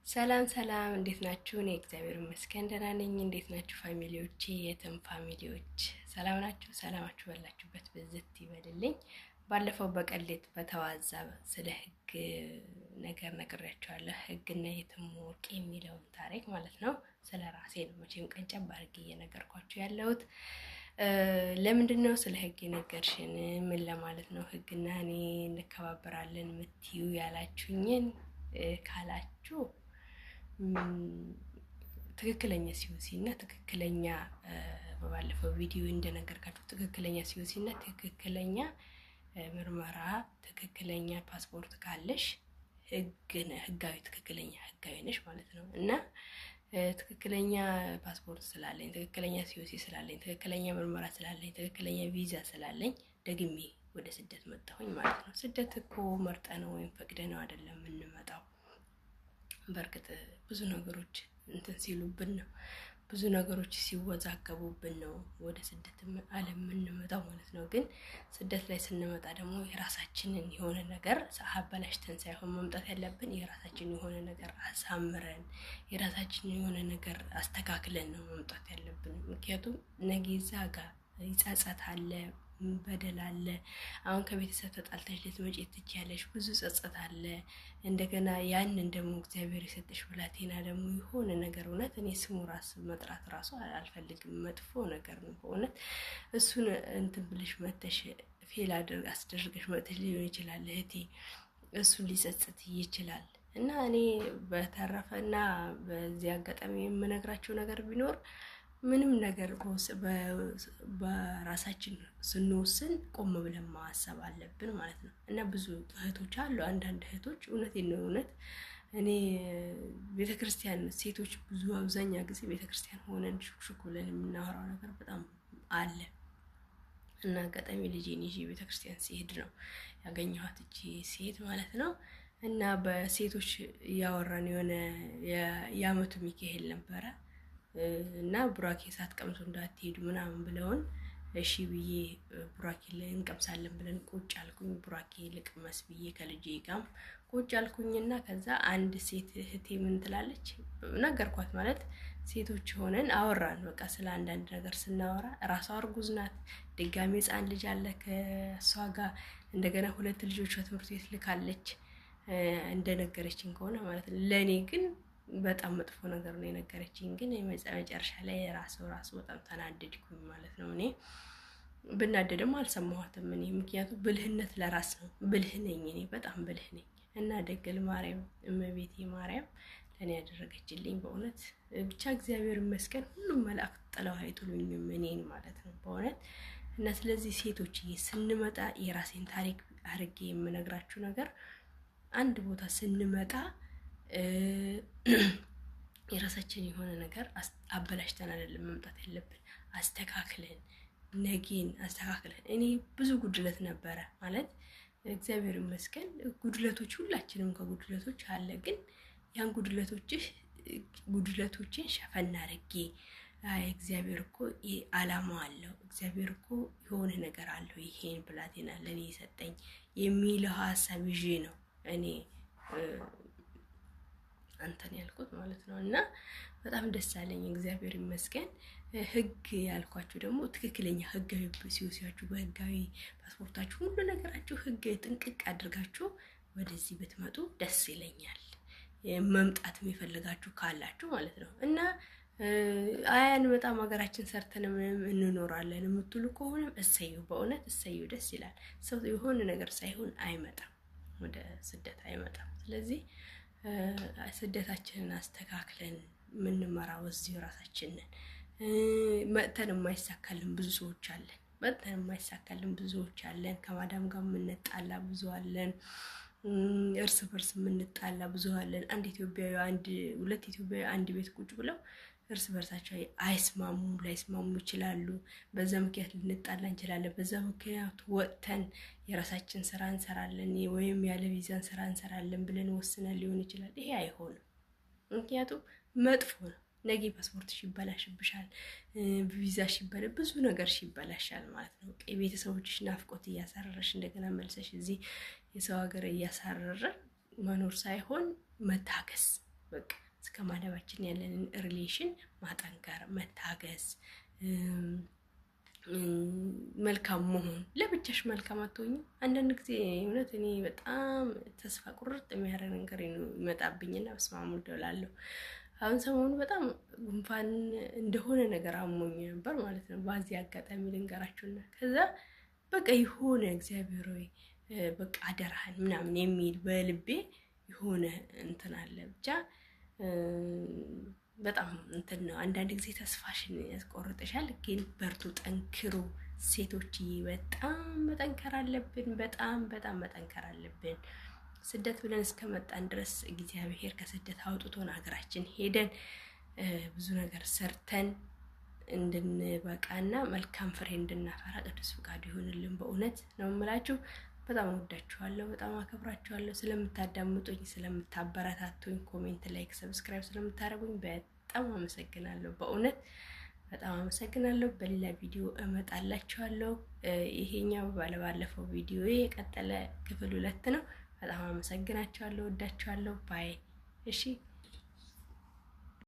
ሰላም ሰላም፣ እንዴት ናችሁ? እኔ እግዚአብሔር ይመስገን ደህና ነኝ። እንዴት ናችሁ family ዎቼ? የትም family ዎች ሰላም ናችሁ? ሰላማችሁ ባላችሁበት ብዝት ይበልልኝ። ባለፈው በቀሌት በተዋዛ ስለ ህግ ነገር ነግሬያችኋለሁ። ህግና የትም ወርቅ የሚለውን ታሪክ ማለት ነው። ስለ ራሴ ነው መቼም ቀንጨብ አድርጌ እየነገርኳችሁ ያለሁት። ለምንድን ነው ስለ ህግ የነገርሽን? ምን ለማለት ነው ህግና እኔ እንከባበራለን ምትዩ ያላችሁኝን ካላችሁ፣ ትክክለኛ COC እና ትክክለኛ፣ በባለፈው ቪዲዮ እንደነገርካችሁ፣ ትክክለኛ COC እና ትክክለኛ ምርመራ፣ ትክክለኛ ፓስፖርት ካለሽ ህግ ህጋዊ፣ ትክክለኛ ህጋዊ ነሽ ማለት ነው። እና ትክክለኛ ፓስፖርት ስላለኝ፣ ትክክለኛ COC ስላለኝ፣ ትክክለኛ ምርመራ ስላለኝ፣ ትክክለኛ ቪዛ ስላለኝ ደግሜ ወደ ስደት መጣሁኝ ማለት ነው። ስደት እኮ መርጠ ነው ወይም ፈቅደ ነው አይደለም የምንመጣው። በእርግጥ ብዙ ነገሮች እንትን ሲሉብን ነው፣ ብዙ ነገሮች ሲወዛገቡብን ነው ወደ ስደት ዓለም የምንመጣው ማለት ነው። ግን ስደት ላይ ስንመጣ ደግሞ የራሳችንን የሆነ ነገር አበላሽተን ሳይሆን መምጣት ያለብን፣ የራሳችንን የሆነ ነገር አሳምረን፣ የራሳችንን የሆነ ነገር አስተካክለን ነው መምጣት ያለብን። ምክንያቱም ነገ እዛ ጋር ጸጸት አለ፣ በደል አለ። አሁን ከቤተሰብ ተጣልተሽ ልትመጪ ትችያለሽ። ብዙ ጸጸት አለ። እንደገና ያንን ደግሞ እግዚአብሔር የሰጠሽ ብላቴና ደግሞ የሆነ ነገር፣ እውነት እኔ ስሙ ራስ መጥራት ራሱ አልፈልግም። መጥፎ ነገር ነው በእውነት። እሱን እንትን ብለሽ መተሽ፣ fail አስደርገሽ መተሽ ሊሆን ይችላል እህቴ። እሱን ሊጸጽት ይችላል። እና እኔ በተረፈ እና በዚህ አጋጣሚ የምነግራቸው ነገር ቢኖር ምንም ነገር በራሳችን ስንወስን ቆም ብለን ማሰብ አለብን ማለት ነው። እና ብዙ እህቶች አሉ። አንዳንድ እህቶች፣ እውነቴን ነው፣ እውነት እኔ ቤተክርስቲያን ሴቶች ብዙ አብዛኛ ጊዜ ቤተክርስቲያን ሆነን ሹክሹክ ብለን የምናወራው ነገር በጣም አለ። እና አጋጣሚ ልጄን ይዤ ቤተክርስቲያን ሲሄድ ነው ያገኘኋት እቺ ሴት ማለት ነው። እና በሴቶች እያወራን የሆነ የአመቱ ሚካኤል ነበረ እና ቡራኬ ሳትቀምሱ እንዳትሄዱ ምናምን ብለውን፣ እሺ ብዬ ቡራኬ እንቀምሳለን ብለን ቁጭ አልኩኝ። ቡራኬ ልቅመስ ብዬ ከልጄ ጋም ቁጭ አልኩኝና ከዛ አንድ ሴት እህቴ ምን ትላለች፣ ነገርኳት፣ ማለት ሴቶች ሆነን አወራን። በቃ ስለ አንዳንድ ነገር ስናወራ ራሷ እርጉዝ ናት። ድጋሚ ሕፃን ልጅ አለ ከእሷ ጋር። እንደገና ሁለት ልጆቿ ትምህርት ቤት ልካለች እንደነገረችኝ ከሆነ ማለት ነው። ለእኔ ግን በጣም መጥፎ ነገር ነው የነገረችኝ። ግን የመጨረሻ ላይ ራሱ በጣም ተናደድኩኝ ማለት ነው። እኔ ብናደድም አልሰማኋትም እኔ፣ ምክንያቱም ብልህነት ለራስ ነው። ብልህ ነኝ እኔ፣ በጣም ብልህ ነኝ። እና ድንግል ማርያም፣ እመቤቴ ማርያም ለእኔ ያደረገችልኝ በእውነት ብቻ እግዚአብሔር ይመስገን። ሁሉም መላእክት ጥለው አይጥሉኝም እኔን ማለት ነው በእውነት። እና ስለዚህ ሴቶችዬ ስንመጣ፣ የራሴን ታሪክ አድርጌ የምነግራችሁ ነገር፣ አንድ ቦታ ስንመጣ የራሳችን የሆነ ነገር አበላሽተን አይደለም መምጣት ያለብን፣ አስተካክለን፣ ነጌን አስተካክለን። እኔ ብዙ ጉድለት ነበረ፣ ማለት እግዚአብሔር ይመስገን ጉድለቶች ሁላችንም ከጉድለቶች አለ። ግን ያን ጉድለቶችን ሸፈን አድርጌ፣ እግዚአብሔር እኮ አላማ አለው፣ እግዚአብሔር እኮ የሆነ ነገር አለው፣ ይሄን ብላቴና ለእኔ የሰጠኝ የሚለው ሀሳብ ይዤ ነው እኔ አንተን ያልኩት ማለት ነው። እና በጣም ደስ አለኝ፣ እግዚአብሔር ይመስገን። ህግ ያልኳችሁ ደግሞ ትክክለኛ ህጋዊ ሲወሲያችሁ፣ በህጋዊ ፓስፖርታችሁ፣ ሁሉ ነገራችሁ ህግ ጥንቅቅ አድርጋችሁ ወደዚህ ብትመጡ ደስ ይለኛል። መምጣት የሚፈልጋችሁ ካላችሁ ማለት ነው። እና አያን በጣም ሀገራችን ሰርተን እንኖራለን የምትሉ ከሆነም እሰዩ፣ በእውነት እሰዩ፣ ደስ ይላል። ሰው የሆነ ነገር ሳይሆን አይመጣም፣ ወደ ስደት አይመጣም። ስለዚህ ስደታችንን አስተካክለን የምንመራው እዚሁ ራሳችንን። መጥተን የማይሳካልን ብዙ ሰዎች አለን። መጥተን የማይሳካልን ብዙ ሰዎች አለን። ከማዳም ጋር የምንጣላ ብዙ አለን። እርስ በርስ የምንጣላ ብዙ አለን። አንድ ኢትዮጵያዊ፣ አንድ ሁለት ኢትዮጵያዊ አንድ ቤት ቁጭ ብለው እርስ በርሳቸው አይስማሙም፣ ላይስማሙ ይችላሉ። በዛ ምክንያት ልንጣላ እንችላለን። በዛ ምክንያት ወጥተን የራሳችን ስራ እንሰራለን ወይም ያለ ቪዛን ስራ እንሰራለን ብለን ወስነን ሊሆን ይችላል። ይሄ አይሆንም፣ ምክንያቱም መጥፎ ነው። ነገ ፓስፖርትሽ ይበላሽብሻል፣ ቪዛሽ ይበላ፣ ብዙ ነገርሽ ይበላሻል ማለት ነው። የቤተሰቦችሽ ናፍቆት እያሳረረሽ እንደገና መልሰሽ እዚህ የሰው ሀገር እያሳረረ መኖር ሳይሆን መታገስ፣ በቃ እስከ ማዳማችን ያለንን relation ማጠንከር፣ መታገስ፣ መልካም መሆን። ለብቻሽ መልካም አትሆኝም። አንዳንድ ጊዜ እውነት እኔ በጣም ተስፋ ቁርጥ የሚያደርግ ነገር ይመጣብኝና በስመ አብ ወልድ እላለሁ። አሁን ሰሞኑ በጣም ጉንፋን እንደሆነ ነገር አሞኝ ነበር ማለት ነው። በዚህ አጋጣሚ ልንገራችሁና ከዛ በቃ የሆነ እግዚአብሔር ሆይ በቃ አደራህን ምናምን የሚል በልቤ የሆነ እንትን አለ፣ ብቻ በጣም እንትን ነው። አንዳንድ ጊዜ ተስፋሽን ያስቆርጥሻል። ግን በርቱ፣ ጠንክሩ ሴቶችዬ፣ በጣም መጠንከር አለብን። በጣም በጣም መጠንከር አለብን። ስደት ብለን እስከመጣን ድረስ እግዚአብሔር ከስደት አውጥቶን ሀገራችን ሄደን ብዙ ነገር ሰርተን እንድንበቃና መልካም ፍሬ እንድናፈራ ቅዱስ ፍቃዱ ይሆንልን። በእውነት ነው የምላችሁ። በጣም ወዳችኋለሁ፣ በጣም አከብራችኋለሁ። ስለምታዳምጡኝ፣ ስለምታበረታቱኝ፣ comment፣ like፣ subscribe ስለምታደርጉኝ በጣም አመሰግናለሁ። በእውነት በጣም አመሰግናለሁ። በሌላ ቪዲዮ እመጣላችኋለሁ። ይሄኛው ባለባለፈው ቪዲዮ የቀጠለ ክፍል 2 ነው። በጣም አመሰግናችኋለሁ፣ ወዳችኋለሁ። Bye። እሺ።